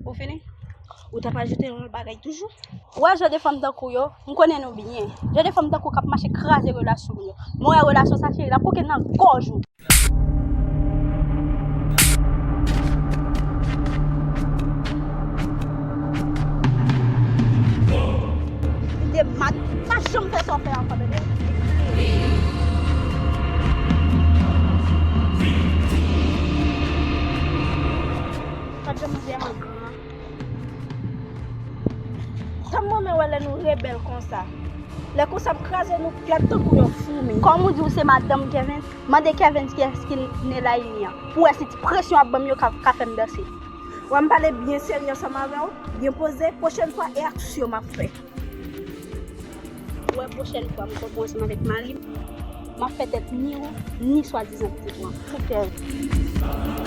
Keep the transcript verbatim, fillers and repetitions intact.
Ou fini? Ou t ap ajoute yon lòt bagay toujou? Ou wè jan de fanm tankou yo, m konnen nou byen. Jan de fanm tankou k ap mache kraze relasyon moun yo. Mwen wè relasyon sa cheri, l ap koke nan gòj ou. De mat, pa janm fè sa w fè ankò, tande? Pa janm di a gran. Tanm mwen men wè lè nou rebèl konsa. Lè konsa m kraze nou plat tankou yon foumi. Kòm ou di ou se madanm Kevens, mande Kevens kiyès ki Nelaini an. Pou wè si ti presyon ap ban m yo ka, ka fè m danse. Wè m pale byen serye ansanm avè w, byen poze, pwochèn fwa e aksyon m ap fè. Ou wè pwochèn fwa m kanpe ansanm avèk mari m, m ap fè tèt ni ou, ni swadizan pitit ou an. Fout tèt.